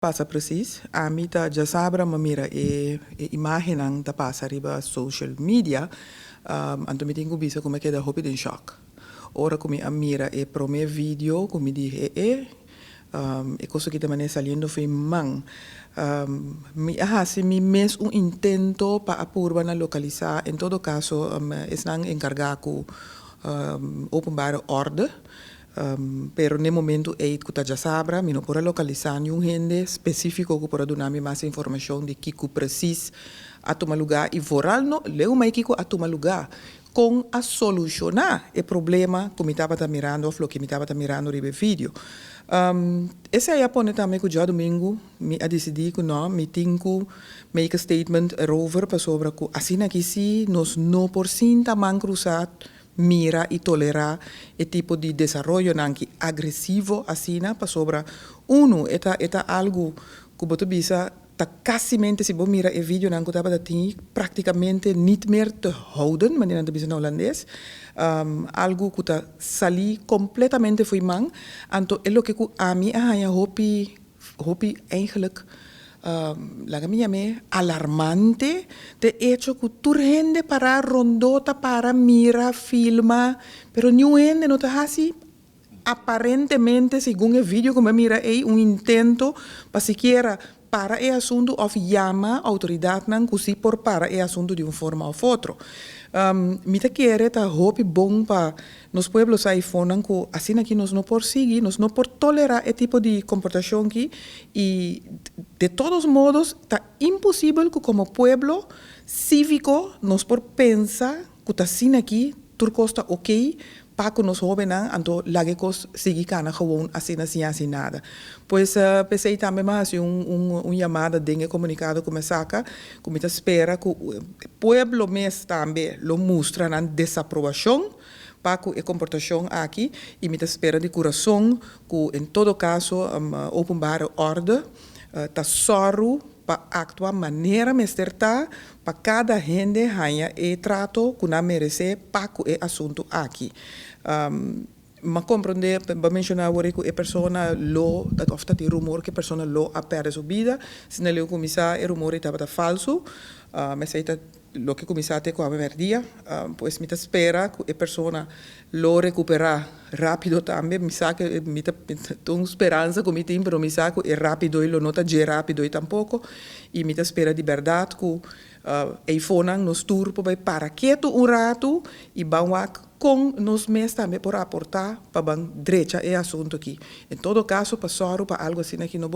Pasa precies. Ami ta djasabra m'a mira e imagennan ta pasa riba social media. Anto mi tin ku bisa ku mi a keda hopi den shock. Ora ku mi a mira e promé video ku mi di e kos aki ta manera saliendo for man. Mi a hasi mi mes un intento pa a purba na lokalisá, en todo kaso esnan enkargá ku openbare orde. Pero na e momento ei ku ta djasabra, mi no por a lokalisá niun hende spesífiko ku por a duna mi mas informashon di kiko presis a tuma lugá i vooral no leu mai kiko a tuma lugá, kon a solushoná e problema ku mi tabata mirando òf loke mi tabata mirando riba e video. Esei a pone tambe ku djadumingu mi a disidí ku no, mi tin ku make a statement erover, pasobra ku asina aki sí nos no por sinta man krusá mira i tolerá e tipo di desaroyonan ki agresivo asina, pasobra unu e ta algu ku bo ta bisa ta kasimente, si bo mira e videonan ku tabata tin, práktikamente niet meer te houden, manera nan ta bisa na hulandes, algu ku ta sali kompletamente fo'i man. Anto e loke ku ami a haña hopi hopi eigenlijk, laga mi yam'é alarmante, de hecho ku tur hende para rondó ta para mira, filma, pero niun hende no ta hasi aparentemente, segun e video ku mi a mira ei, un intento pa sikiera para e asuntu òf yama outoridatnan ku si por para e asuntu di un forma òf otro. Mi ta kere ta hopi bon pa nos pueblo sa eifonan ku asina aki nos no por sigui, nos no por tolerá e tipo di komportashon aki i de todos modos ta imposibel ku komo pueblo síviko nos por pensa ku ta asina aki tur kos ta oké pa ku nos hóbennan, anto laga e kos sigui kana gewoon asina sin hasi nada. Pues p'esei tambe mi a hasi un yamada den e komunikado ku mi a saka, ku mi ta spera ku pueblo mes tambe lo mustra nan desaprobashon pa ku e komportashon aki i mi ta spera di kurason ku en todo kaso openbare orde ta sòru pa aktua manera mester ta pa kada hende haña e trato ku nan meresé pa ku e asuntu aki. M'a komprondé, bo a menshoná awor ku e persona lo, òf ta tin rumor ku e persona lo a pèrdè su bida. Si nan leu kuminsá e rumor ei tabata falsu. Esei ta loke kuminsá te ku awe mèrdia. Pues mi ta spera ku e persona lo rekuperá rápido tambe. Mi sa ku mi ta un speransa ku mi tin, pero mi sa ku e rápido ei lo no ta dje rápido ei tampoko. I mi ta spera di bèrdat ku eifonan nos tur por bai para ketu un ratu i ban wak kon nos mes tambe por aportá pa ban drecha e asuntu aki. En todo kaso pa sòru pa algu asina aki no.